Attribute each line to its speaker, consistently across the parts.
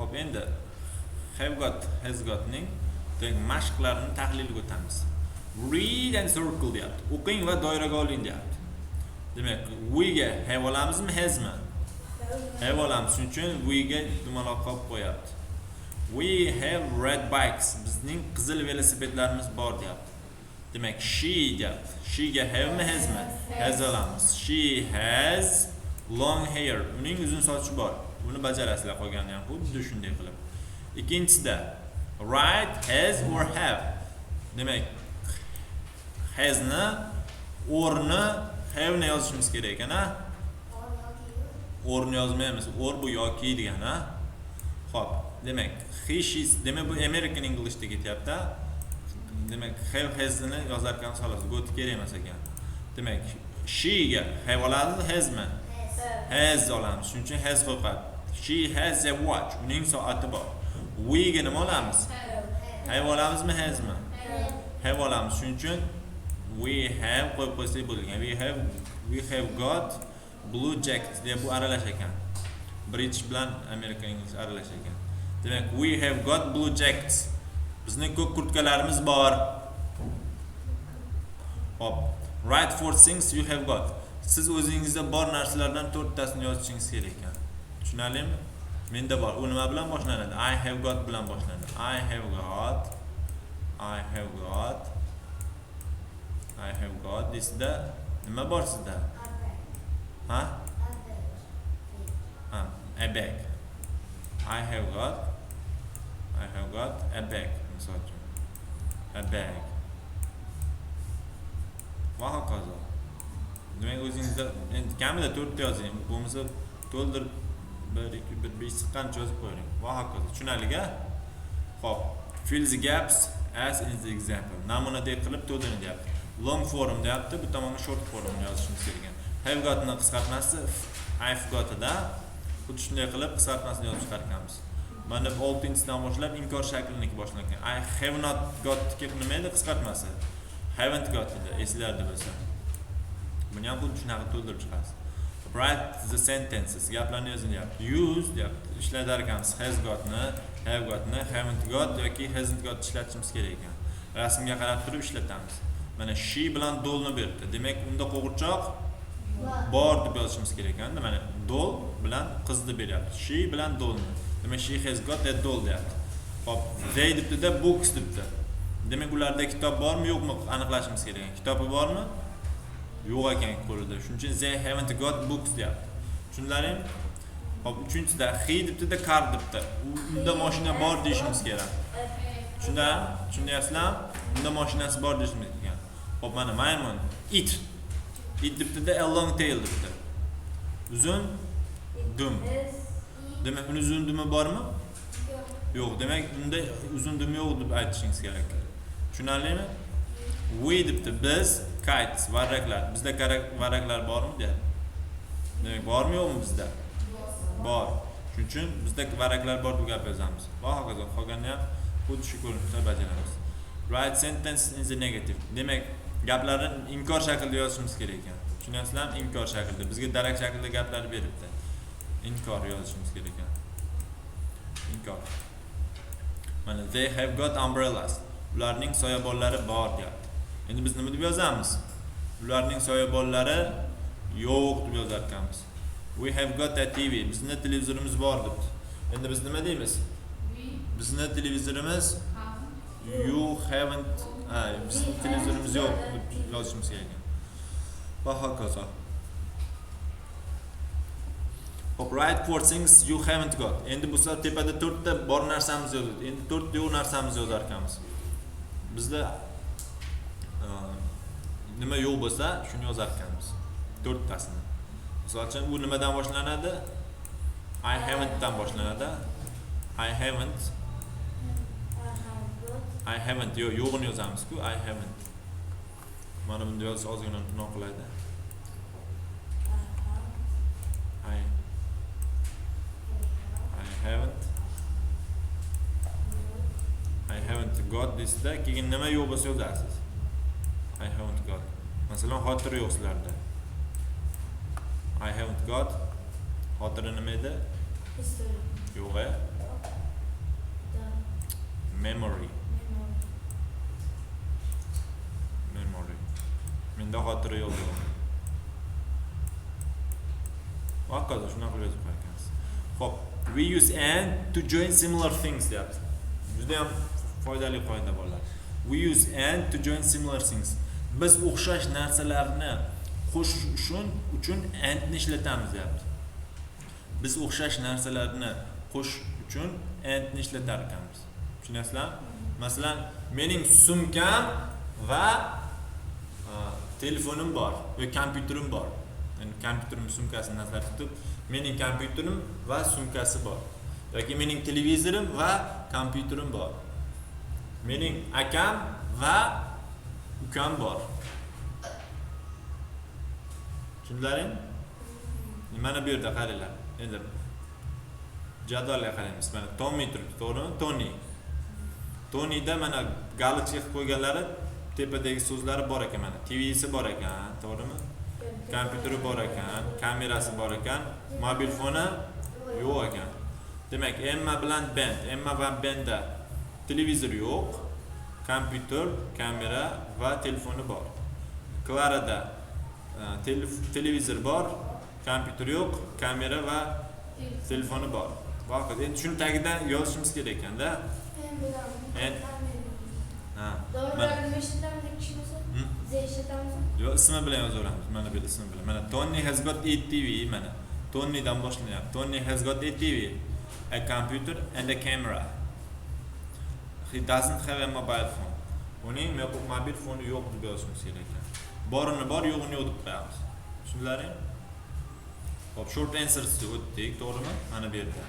Speaker 1: Xo'p, endi have got, has gotning demak mashqlarini tahliliga o'tamiz. Read and circle deyapti. O'qing va doiraga oling deyapti. Demak, we ga have olamizmi, hasmi? Have olamiz. Shuning uchun we ga dumaloq qo'yib qo'yapti. We have red bikes. Bizning qizil velosipedlarimiz bor deyapti. Demak, she deyapti. She ga have mi, hasmi? Has olamiz. She has long hair. Uning uzun sochi bor. Buni bajarasizlar, qolganini ham xuddi shunday qilib. Ikkinchisida write has or have. Demak, hasni o'rni have ni yozishimiz kerak ekan, a? O'rni yozmaymiz. Or bu yoki degani, a? Xo'p, demak, he, she, demak bu American Englishda ketyapti. Demak, have, hasni yozar ekanmiz xolos, got kerak emas ekan. Demak, she ga have olamiz, hasmi? Has olamiz. Shuning uchun has qo'yib. She has a watch. Uning soati bor. We ga nima olamiz? Have olamizmi, hasmi? Have olamiz. Shuning uchun we have qo'yib qo'ysak bo'lgan. We have got blue jackets deb, bu aralash ekan. British bilan American English aralash ekan. Demak, we have got blue jackets. Bizning ko'k kurtkalarimiz bor. Hop. Write four things you have got. Siz o'zingizda bor narsalardan to'rttasini yozishingiz kerak ekan. Tushunarlimi? Menda bor. U nima bilan boshlanadi? I have got bilan boshlanadi. I have got, I have got, I have got deysizda, nima bor sizda? Ha? Ha, a bag. I have got, I have got a bag, misol uchun. A bag. Va hokazo. Demak, o'zingizda endi kamida to'rtta yozing. Bo'lmasa to'ldirib 1 2 1 5 chiqqancha yozib qo'ying. Va hokazo. Tushunarli-a? Xo'p, fill the gaps as in the example. Namunadek qilib to'ldiring deyapti. Long form deyapti, bu tomonga short form yozishimiz kerak ekan. Have gotni qisqartmasi I've gotida xuddi shunday qilib qisqartmasini yozib chiqar ekanmiz. Mana bu 6-dan boshlab inkor shakliniki boshlangan. I have not got nima edi qisqartmasi? Haven't got edi, esinglarda bo'lsa. Buni ham xuddi shunaqa to'ldirib chiqasiz. Write the sentences. Gaplarni yozing deyapti. Use deyapti. Ishlatar ekanmiz has gotni, have gotni, haven't got yoki hasn't got ishlatishimiz kerak ekan. Rasmga qarab turib ishlatamiz. Mana she bilan dollni beribdi. Demak, unda qo'g'irchoq bor deb yozishimiz kerak ekanda. Mana doll bilan qizni beryapti. She bilan dollni. Demak, she has got a doll deyapti. Xo'p, they debdi-da, books debdi. Demak, ularda kitob bormi, yo'qmi aniqlashimiz kerak ekan. Kitobi bormi? Yo'q ekan qo'lida. Shuning uchun they haven't got books deyapti. Tushundilaringmi? Xo'p, uchinchisida he debdi-da, car debdi. Unda mashina bor deyishimiz kerak. Tushundinglarmi? Tushunyapsizlarmi? Unda mashinasi bor deyishimiz kerak. Xo'p, mana maymun it. It debdi-da, a long tail debdi. Uzun dum. Demak, uni uzun dumi bormi? Yo'q. Demak, unda uzun dumi yo'q deb aytishingiz kerak. Tushunarlimi? We debdi, biz kites, varraklar. Bizda varraklar bormi deyapti. Demak, bormi yo'qmi bizda? Bor. Shuning uchun bizda varraklar bor deb gap yozamiz. Va hokazo. Qolganini ham xuddi shu ko'rinishda bajaramiz. Write sentence in the negative. Demak, gaplarni inkor shaklida yozishimiz kerak ekan. Tushunyapsizlarmi? Inkor shaklida. Bizga darak shaklida gaplar beribdi. Inkor yozishimiz kerak ekan. Inkor. Mana they have got umbrellas. Ularning soyabonlari bor deyapti. Endi biz nima deb yozamiz? Ularning soyabonlari yo'q deb yozar ekanmiz. We have got a TV. Bizni televizorimiz bor debdi. Endi biz nima deymiz? Bizni televizorimiz you haven't, ha, bizni televizorimiz yo'q deb yozishimiz kerak ekan. Va hokazo. Hop, write four things you haven't got. Endi bu safar tepada to'rtta bor narsamiz yozildi. Endi to'rtta yo'q narsamiz yozar ekanmiz. Bizda nima yo'q bo'lsa, shuni yozar ekanmiz. To'rttasini. Misol uchun, u nimadan boshlanadi? I haven't dan boshlanadi. I haven't, I haven't, yo'q, yo'g'ini yozamiz-ku, I haven't. Mana bunda yozish ozgina noqulayda. I haven't, I haven't got deysizda, keyin nima yo'q bo'lsa yozasiz. I haven't got. Masalan, xotira yo'q sizlarda. I haven't got xotira nima edi? Yo'q, a? Memory. Memory. Menda xotira yo'q degan. Hokazo, shunaqa qilib yozib qo'ygansiz. Xo'p, we use and to join similar things deyapti. Juda ham foydali qoida bolalar. We use and to join similar things. Biz o'xshash narsalarni qo'shish uchun andni ishlatamiz deyapti. Biz o'xshash narsalarni qo'shish uchun andni ishlatar ekanmiz. Tushunyapsizlarmi? Masalan, mening sumkam va telefonim bor va kompyuterim bor. Yani kompyuterim sumkasini nazarda tutib, mening kompyuterim va sumkasi bor. Yoki mening televizorim va kompyuterim bor. Mening akam va ukam bor. Tushundilaring? Mana bu yerda qaranglar. Endi jadvalga qaraymiz. Mana Tommy turibdi, to'g'rimi? Tony. Tonyda mana галочка qilib qo'yganlari tepadagi so'zlari bor ekan mana. TVsi bor ekan, to'g'rimi? Kompyuteri bor ekan, kamerasi bor ekan, mobil foni yo'q ekan. Demak, Emma bilan Ben, Emma va Benda televizor yo'q, kompyuter, kamera va telefoni bor. Klarada televizor bor, kompyuter yo'q, kamera va telefoni bor. Va hokazo. Endi shuni tagidan yozishimiz kerak ekanda. En. Ha.
Speaker 2: Doğrularını nima ishlatamiz kishi bo'lsa? Z ishlatamizmi?
Speaker 1: Yo'q, ismi bilan yozaveramiz. Mana bu yerda ismi bilan. Mana Tony has got a TV mana. Tonydan boshlanyapti. Tony has got a TV, a computer and a camera. He doesn't have a mobile phone. Uning mobil foni yo'q deb yozishimiz kerak ekan. Borini bor, yo'g'ini yo'q deb qo'yamiz. Tushundilaring? Xo'p, short answers o'tdik, to'g'rimi? Mana bu yerda.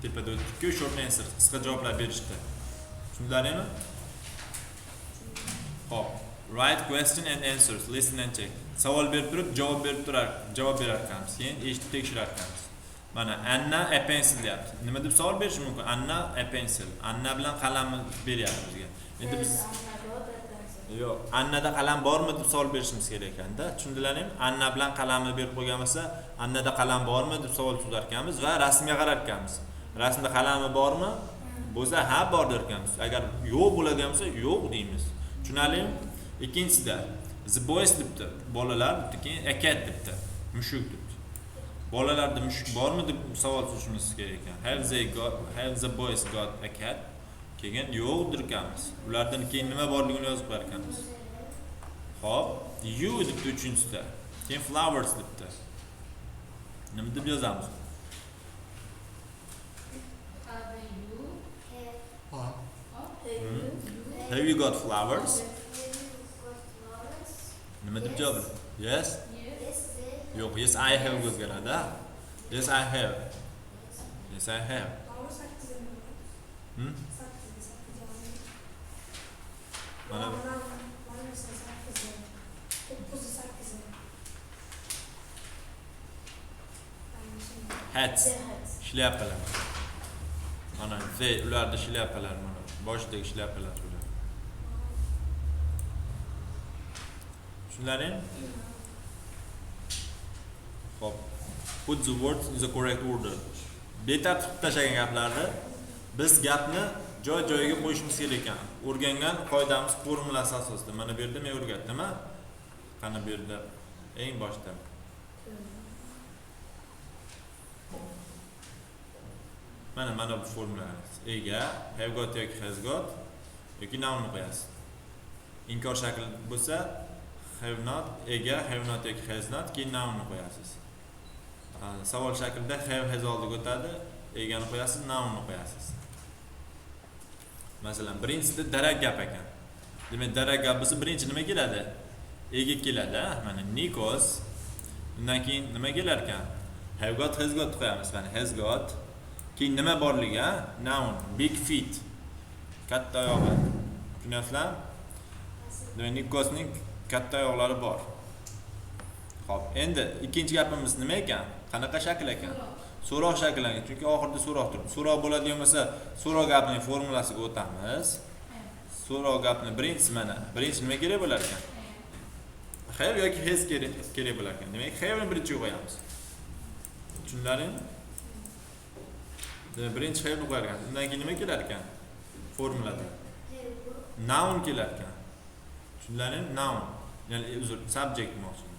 Speaker 1: Tepada o'tdik-ku, short answers, qisqa javoblar berishdi. Tushundilaringmi? Xo'p, write question and answers, listen and check. Savol berib turib, javob berib turar, javob berar ekanmiz. Keyin eshitib tekshirar ekanmiz. Mana Anna a pencil deyapti. Nima deb savol berish mumkin? Anna a pencil. Anna bilan qalamni beryapti bizga. Endi biz yo'q, Annada qalam bormi deb savol berishimiz kerak ekanda. Tushundilaringmi? Anna bilan qalamni berib qo'ygan bo'lsa, Annada qalam bormi deb savol tuzar ekanmiz va rasmga qarar ekanmiz. Rasmda qalami bormi? Bo'lsa, ha bor der ekanmiz. Agar yo'q bo'ladigan bo'lsa, yo'q deymiz. Tushunarlimi? Ikkinchisida the boys debdi. Bolalar debdi, keyin a cat debdi. Mushuk debdi. Bolalarda mushuk bormi deb savol tuzishimiz kerak ekan. Have the boys got a cat? Keyin yo'q der ekanmiz. Ulardan keyin nima borligini yozib qo'yar ekanmiz. Xo'p, you debdi uchinchisida. Keyin flowers debdi. Nima deb yozamiz?
Speaker 3: Have you?
Speaker 1: Have you got flowers? Nima deb javob? Yes.
Speaker 3: Yes.
Speaker 1: Yo'q, yes I have o'zgaradi. Yes I have. Yes I have. Mana hats, shlyapalar. Mana they, ularda shlyapalar mana boshidagi shlyapalar ular. Tushunlaring? Xo'p. Put the words in the correct order. Betartib qilib tashlagan gaplarni biz gapni joy-joyiga qo'yishimiz kerak ekan. O'rgangan qoidamiz formulasi asosida. Mana bu yerda men o'rgatdim, ha? Qani bu yerda eng boshda. Mana bu formulamiz. Ega, have got yoki has got yoki nounni qo'yasiz. Inkor shakli bo'lsa have not, ega, have not yoki has not, keyin nounni qo'yasiz. Savol shaklida have, has oldiga o'tadi, egani qo'yasiz, nounni qo'yasiz. Masalan, birinchisida darak gap ekan. Demak, darak gap bo'lsa birinchi nima keladi? Ega keladi, ha? Mana Nikos. Undan keyin nima kelar ekan? Have got, has got qo'yamiz. Mana has got. Keyin nima borligi, ha? Noun, big feet. Katta oyog'i. Tushunyapsizlarmi? Demak, Nikosning katta oyoqlari bor. Xo'p, endi ikkinchi gapimiz nima ekan? Qanaqa shakl ekan? So'roq shakli ekan, chunki oxirida so'roq turibdi. So'roq bo'ladigan bo'lsa, so'roq gapning formulasiga o'tamiz. So'roq gapni birinchisi mana, birinchi nima kerak bo'lar ekan? Have yoki has kerak bo'lar ekan. Demak, have ni birinchi qo'yamiz. Tushundilaringmi? Demak, birinchi have ni qo'yar ekan. Undan keyin nima kelar ekan? Formulada noun kelar ekan, tushundilaringmi? Noun, ya'ni, uzr, subject demoqchi edim.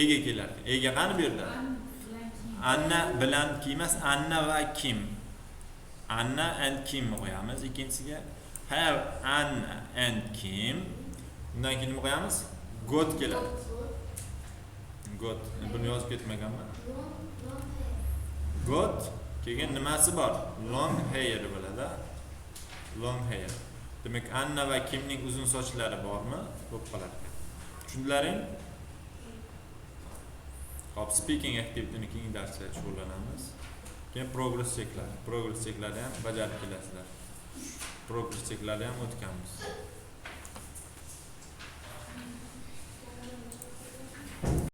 Speaker 1: Ega kelar ekan. Ega qani bu yerda?
Speaker 3: An bilan Kim.
Speaker 1: Anna bilan Kim emas, Anna va Kim. Anna and Kim qo'yamiz ikkinchisiga. Have Anna and Kim. Undan keyin nima qo'yamiz? Got keladi. Got. Buni yozib ketmaganman. Got, keyin nimasi bor? Long hair bo'ladi. Long hair. Demak, Anna va Kimning uzun sochlari bormi? Bo'lib qoladi. Tushundilaring? Hop, speaking activityni keyingi darsda shug'ullanamiz. Keyin progress checklar. Progress checklarni ham bajarib kelasizlar. Progress checklarni ham o'tganmiz.